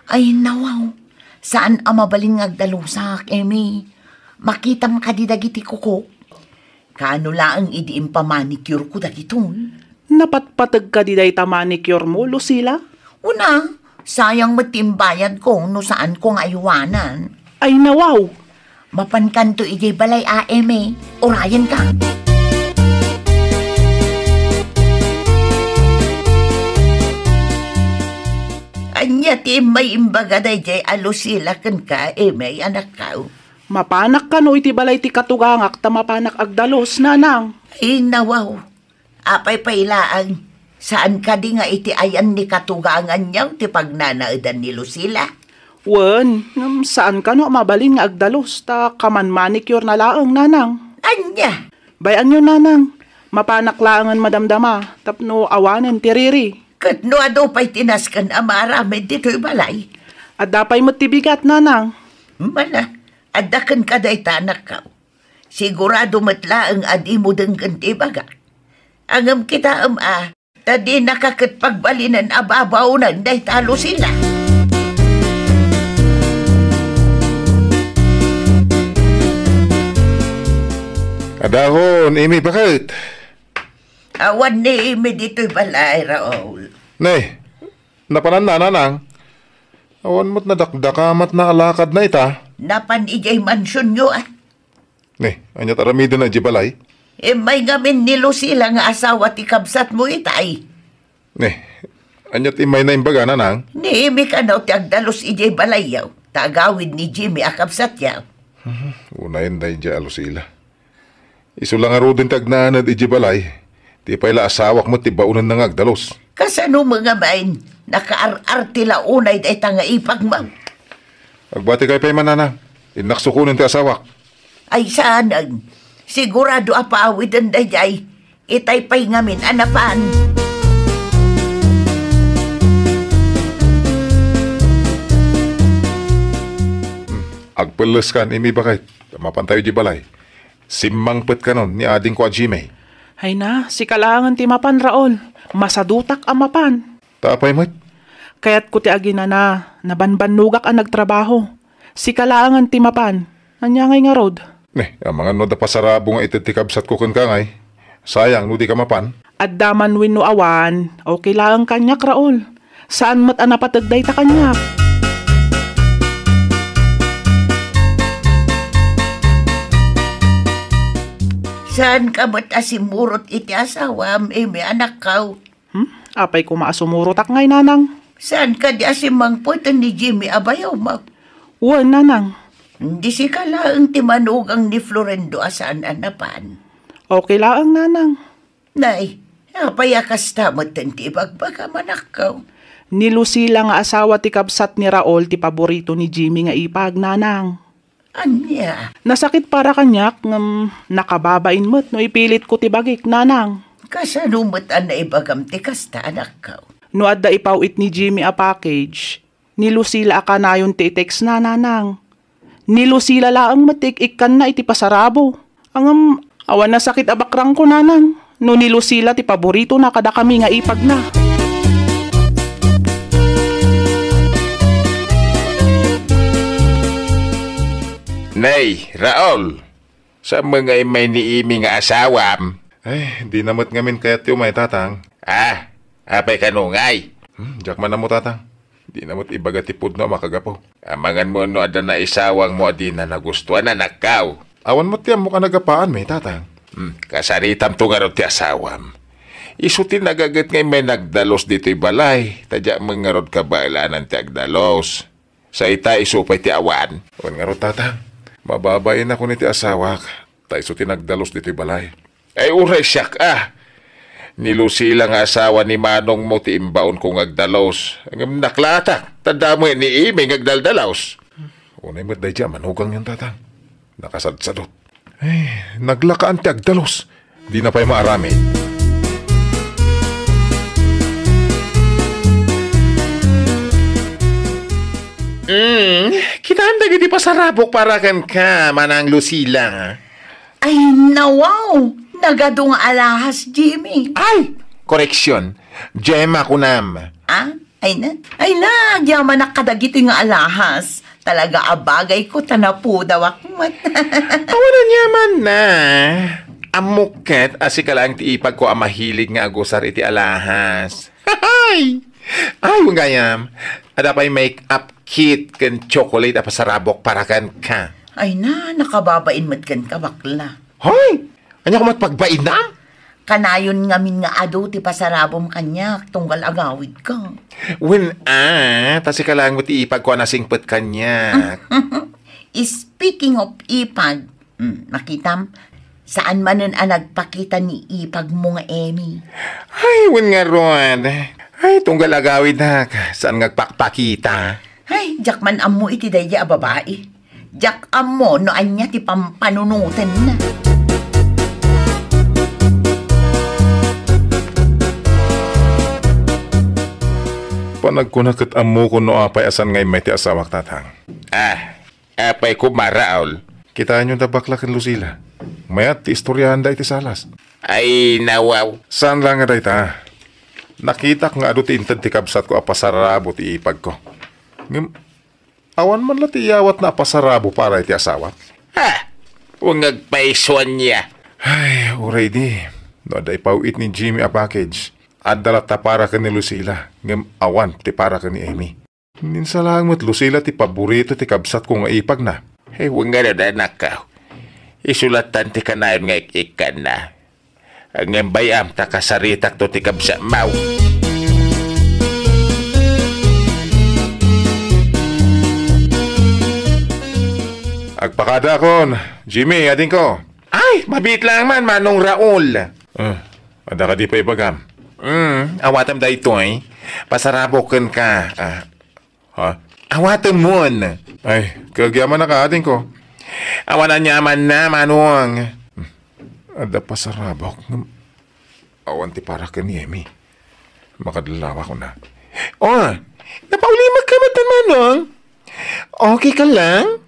Ay, nawaw. Saan a mabalin nga agdalusak, Emmy. Makitam kadi dagiti kukok? Kaano laeng idi impamanicure ko dagitoy? Napatpateg kadi dayta manicure mo, Lucila? Una, sayang met ti imbayadko no saanko nga aywanan. Ay, nawaw! Mapankanto idiay balay a, Emmy. Urayenka. Ania ti immay imbaga daydiay a Lucila kenka, Emmy, anakko? Mapanak kano iti balay ti katugangak ta mapanak agdalus, nanang? Ay, nawaw. Apay pay laeng, saan kadi nga iti ayan ni katuganganyo ti pagnanaedan ni Lucila? Wen, ngem saan kano a mabalin nga agdalus, ta kaman manicure na laeng, nanang. Ania? Bay-anyo, nanang. Mapanak laengen madamdama, tapno awanen ti riri. Ket no adu pay ti nasken a maaramid ditoy balay? Adda pay met ti bigat, nanang. Mana, adda kenka dayta, anakko. Sigurado met laeng a dimo denggen ti ibaga. Ngem kitaem a, ta dinaka ket pagbalinen a babaonen dayta a Lucila. Adahon, Imi, baket? Awan ni Imi ditoy balay, Raul. Nay, napananna, nanang? Awan met nadakdakamatna a lakadna ita. Napan idiay mansionyo, a. Ne, aniat aramidenna idiay balay? Immay ngamin ni Lucila nga asawa ti kabsatmo itay. Ne, aniat immayna imbaga, nanang? Ni Imi kano ti agdalus idiay balayyo, ta agawid ni Jimmy a kabsatyo. Mhm, unayen daydiay a Lucila. Isu la ngaruden ti agnaned idiay balay, ti pay la asawak met ti baonenna nga agdalus. Kasano met ngamin, nakaar-arte la unay dayta nga ipagmo? Agbatikay pay man, nanang. Innak sukonen ti asawak. Ay, saanen. Sigurado a paawiden daydiay. Itay pay ngamin a napan. Hmm. Agpelleskan, Imi, baket. Mapantayo idiay balay. Simmangpet kanon ni adingko a Jimmy. Ay na, sika laengen ti mapan, Raul. Masadutak a mapan. Ta apay met? Kayatko ti aginana, nabanbannogak a nagtrabaho. Sika laengen ti mapan. Ania ngay ngarud? Ne, amangan no adda pasarabo nga ited ti kabsatko kenka ngay. Sayang no dika mapan. Adda man wenno awan, okay laeng kaniak, Raul. Saan met a napateg dayta kaniak. Saanka met a simmurot iti asawam, Imi, anakko? Hmm? Apay koma a sumurotak ngay, nanang? Saan kadi a simmangpeten ni Jimmy a bayawmo? Wen, nanang. Di sika laeng ti manugang ni Florendo a saan a napan. Okay laeng, Nanang. Nay, apay a kasta met ti ibagbagam, anakko? Ni Lucila nga asawa ti kabsat ni Raul ti paborito ni Jimmy nga ipag, Nanang. Ania? Nasakit para kaniak ngem nakababain met no ipilitko ti bagik, Nanang. Kasano met a naibagam ti kasta, anakko? No adda ipaw-it ni Jimmy a package, ni Lucila a kanayon ti i-text na, Nanang. Ni Lucila laeng met ti ik-ikkanna iti pasarabo. Ngem, awan nasakit a bakrangko, Nanang, no ni Lucila ti paboritona kadakami nga ipagna. Nay, Raul, saan met nga immay ni Amy nga asawam? Ay, dina met ngamin kayat ti umay, Tatang. Ah, apay kano ngay? Hmm, diak man ammo, Tatang. Dina met ibaga ti pudno a makagapu. Amangan mo no adda naisawangmo a dina nagustuan, anakko? Awan met ti ammok a nagapaanmi, Tatang. Hmm, kasaritamto ngarud ti asawam. Isu ti nagaget nga immay nagdalus ditoy balay, ta diak met ngarud kabaelan ti agdalus. Sa ita, isu pay ti awan. Wen ngarud, Tatang, mababainakon iti asawak, ta isu ti nagdalus ditoy balay. Ay, uray siak a! Ni Lucila nga asawa ni manongmo ti imbaonko nga agdalus. Ngem naklatak, ta damo ni Amy nga agdaldalus. Unay met daydi a manugangyon, Tatang. Nakasadsadot. Ay, naglakaan ti agdalus. Dina pay maaramid. Mm, kitaem dagiti pasarabok para kenka, Manang Lucila. Ay, nawaw! Nagadu nga alahas, Jimmy. Ay! Koreksyon. Gemma kunam. Ah? Ay na, ay na, agyamanak kadagitoy nga alahas. Talaga a bagayko ta napudawak met. Awan aniaman na. Ammok ket a sika laeng ti ipagko a mahilig nga agusar iti alahas. Ay! Ay, gayam. Adda pay make-up kit ken chocolate a pasarabok para kenka. Ay na, nakababain met kenka, bakla. Hoy! Ania koma ti pagbainam? Kanayon ngamin nga adu ti pasarabom kaniak, tunggal agawidka. Wen a, ta sika laeng met ti ipagko a nasingpet kaniak. Speaking of ipag, mm, nakitam, saan manen a nagpakita ni ipagmo nga Emmy? Ay, wen ngarud. Ay, tunggal agawidak, saan nga agpakpakita? Ay, diak man ammo iti daydi a babai. Diak ammo no ania ti pampanunotenna. Panagkuna ket ammokon no apay a saan nga immay ti asawak, Tatang. Ah, apay koma, Raul? Kitaenyo da bakla ken Lucila. Mayat ti istoriaanda iti salas. Ay, nawaw. Saan la nga dayta. Nakitak nga adu ti inted ti kabsatko a pasarabo ti ipagko. Ngem, awan man la ti iyawatna a pasarabo para iti asawak. Ha! Wen nga agpayso ania. Ay, uray di. No adda ipaw-it ni Jimmy a package, adda latta para ken ni Lucila, ngem awan ti para ken ni Emmy. Ninsa laeng met Lucila ti paborito ti kabsatko nga ipagna. Ay, wen ngarud, anakko. Isu lattan ti kanayon nga ik-ikkanna. Ngem bay-am ta kasaritakto ti kabsatmo. Agpakadaakon, Jimmy, adingko. Ay, mabiit laeng man, Manong Raul. Ah, adda kadi pay ibagam? Hmm, awatem daytoy. Pasarabok kenka. Ah, Ha? Awatenmon. Ay, kaagyamannak, adingko. Awan aniamanna, Manong. Hmm. Adda pasarabok. Awan ti para ken ni Emmy. Makadlawakon a. Oh, napaulimek ka met, Manong? Okay ka lang?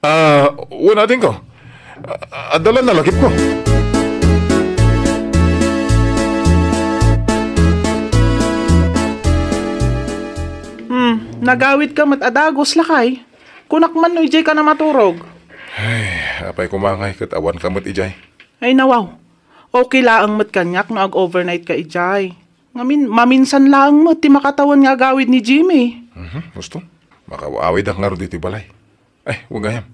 Ah, wen, adingko. Ah, adda la nalagipko. Hmm, nagawidka met a dagus, lakay. Kunak man no idiay ka na maturog. Ay, apay koma ngay ket awan ka met idiay. Ay, nawaw. Okay laeng met kaniak no ag-overnight ka idiay. Ngamin, maminsan laeng met ti makatawen nga agawid ni Jimmy. Mhm, husto. Makaaw-awidak ngarud iti balay. Ay, wen gayam.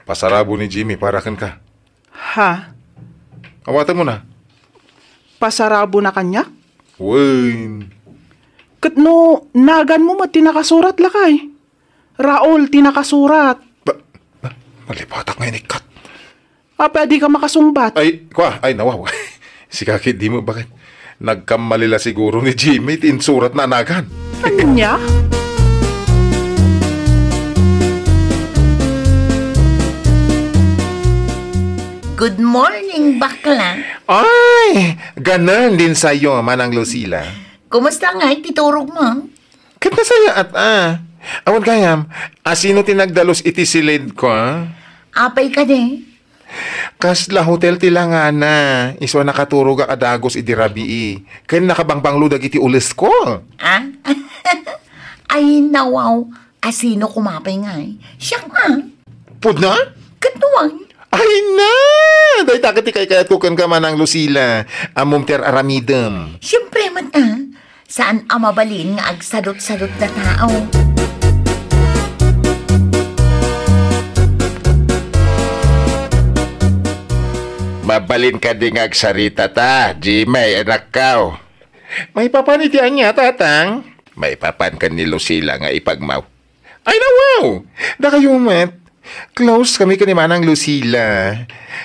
Pasarabo ni Jimmy para kenka. Ha? Awatenmon a. Pasarabona kaniak? Wen. Ket no naganmo met ti nakasurat, lakay. Raul ti nakasurat. Ba-, Nalipatak nga inikkat. Apay a dika makasungbat? Ay, kwa, ay, nawaw. Sika ket dimo, bakit? Nagkamali la siguro ni Jimmy ti insuratna a nagan. Ania? Good morning, bakla. Ay, ganan din sayo, Manang Lucila. Kumusta ngay ti turogmo? Ket nasayaat, a. Awan gayam, asino ti nagdalus iti silidko, a? Apay kadi? Kasla hotel ti langana, isu a nakaturogak a dagus idi rabii, ken nakabangbanglo dagiti ulesko. A? Ay, nawaw. Asino koma pay ngay? Siak, a. Pudno? Ket no wen? Ay na! Dayta ket ti kaykayatko kenka, Manang Lucila. Ammom ti ar-aramidem. Siempre met, a. Saan a mabalin nga agsadutsadut a tao. Mabalin kadi nga agsarita ta, Jimmy, anakko. Maipapan iti ania, Tatang? Maipapan ken ni Lucila nga ipagmaw. Ay, nawaw! Dakayo met. Close kami ken ni Manang Lucila.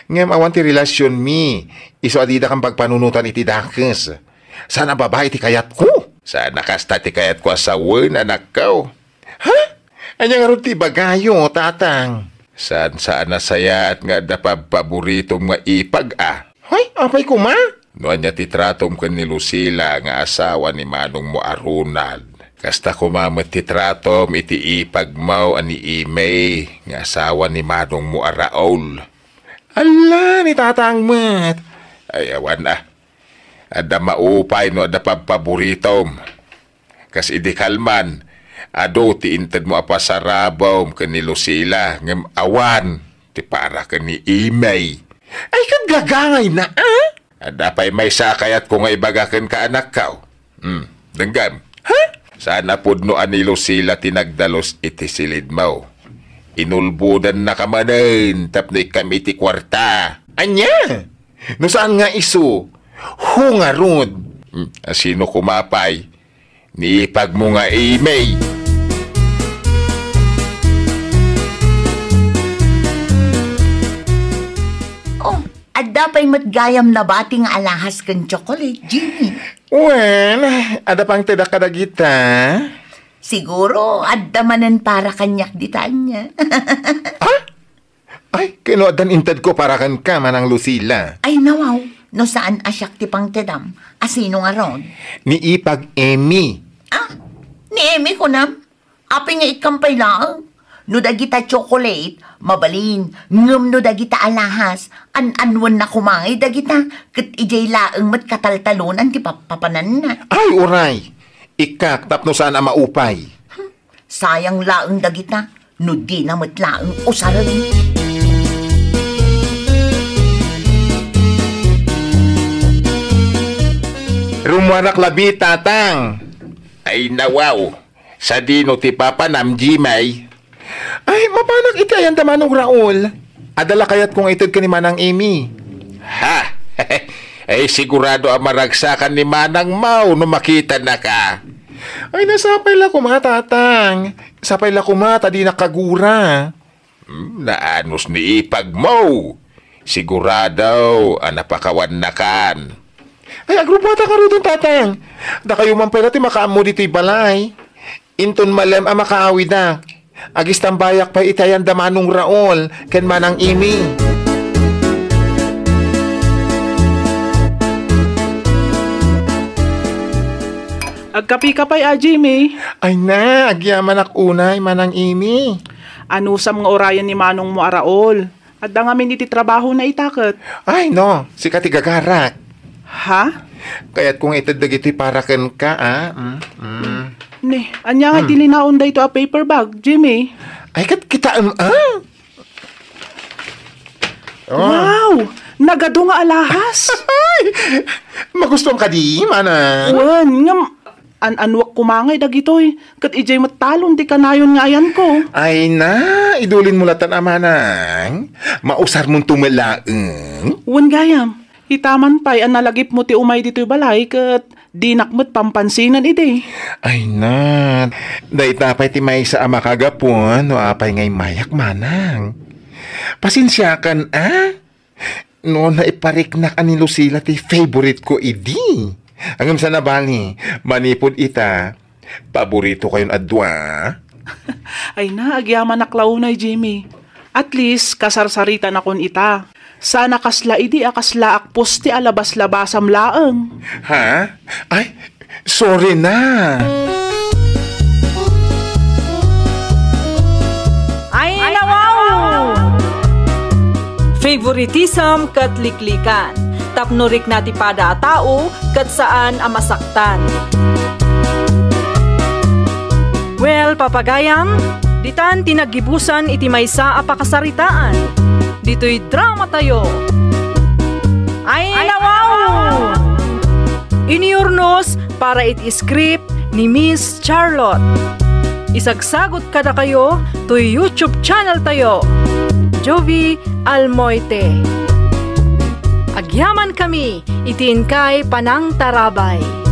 Ngem awan ti relasionmi. Isu a didakam pagpanunotan iti dakes. Saan a babai ti kayatko? Saan a kasta ti kayatko a sawen, anakko. Ha? Ania ngarud ti ibagayo, Tatang? Saan, saan a sayaat nga adda pabpaboritom nga ipag, a? Hoy, apay koma? No ania ti tratom ken ni Lucila nga asawa ni manongmo a Ronald, kasta koma met ti tratom iti ipagmo a ni Imay nga asawa ni manongmo a Raul. Ala, ni Tatang met. Ay, awan a. Adda maupay no adda pabpaboritom. Kas idi kalman, adu ti intedmo a pasarabawm ken ni Lucila, ngem awan ti para ken ni Imay. Ay, ket gagangayna, a? Adda pay maysa a kayatko nga ibaga kenka, anakko. Hmm, denggem. Ha? Saan a pudno a ni Lucila ti nagdalus iti silidmo. Inulbodannaka manen tapno ikkam iti kuarta. Ania? No saan nga isu, ho ngarud. Hmm, asino koma pay? Ni ipagmo nga Imay. Oh, adda pay met gayam nabati nga alahas ken tsokolate, Jimmy. Wen, adda pangtedak kadagita? Siguro, adda manen para kaniak dita ania. Ha? Ay, ket no addan intedko para kenka, Manang Lucila. Ay, nawaw, no saan a siak ti pangtedam, asino ngarud? Ni ipag Emmy. Ah, ni Emmy kunam? Apay nga ikkam pay laeng? No dagita tsokolate, mabalin, ngem no dagita alahas, an-anwenna koma ngay dagita, ket idiay laeng met kataltalonan ti pappapananna. Ay, uray! Ikkak tapno saan a maupay. Hmm, sayang laeng dagita. No dina met laeng usaren. Rummuarak labi, Tatang. Ay, nawaw. Sadino ti papanam, Jimay? Ay, mapanak iti ayan da Manong Raul. Adda la kayatko nga ited ken ni Manang Emmy. Ha? Ay, sigurado a maragsakan ni Manang Mau no makitanaka. Ay, nasapay la koma, Tatang. Sapay la koma ta dinak kagura. Hmm, naanus ni ipagmo. Sigurado a napakawannakan. Ay, agrupata ngaruden, Tatang. Dakayo man pay la ti makaammo ditoy balay. Inton malem a makaawidak, agistambayak pay iti ayan da Manong Raul ken Manang Amy. Agkapika pay a, Jimmy? Ay na, agyamanak unay, Manang Amy. Anusam nga urayen ni manongmo a Raul? Adda ngamin iti trabahona ita ket. Ay, no, sika ti gagarak. Ha? Kayatko nga ited dagitoy para kenka, a. Mm, mm. Ne, ania nga Hmm. iti linaon daytoy a paper bag, Jimmy? Ay, ket kitaem, a? Oh. Wow! Nagadu nga alahas! Ay! Magustuam kadi, Manang? Wen, ngem an-anuak koma ngay dagitoy, ket idiay met talon ti kanayon nga ayanko. Ay na, idulinmo latan a, Manang. Mausarmonto met laeng. Wen gayam, ita man pay a nalagipmo ti umay ditoy balay ket dinak met pampansinan idi. Ay na, dayta pay ti maysa a makagapu no apay nga immayak, Manang. Pasensiakan, a? No naipariknak a ni Lucila ti favorite ko idi. Ngem saan a bali, manipud ita, paborito kayon a dua. Ay na, agyamanak la unay, Jimmy. At least, kasarsaritanakon ita. Saan a kasla idi a kasla akpos ti alabaslabasam laeng. Ha? Ay, sorry na. Ay, nawaw! Favoritism ket liklikan. Tapno rikna ti pada a tao ket saan a masaktan. Well, papagayam, ditan ti naggibusan iti maysa a pakasaritaan. Ditoy drama tayo. Ay, nawaw! Iniurnos para iti script ni Miss Charlotte. Isagsagot kadakayo toy YouTube channel tayo, Jovie Almoite. Agyaman kami iti inkay panangtarabay.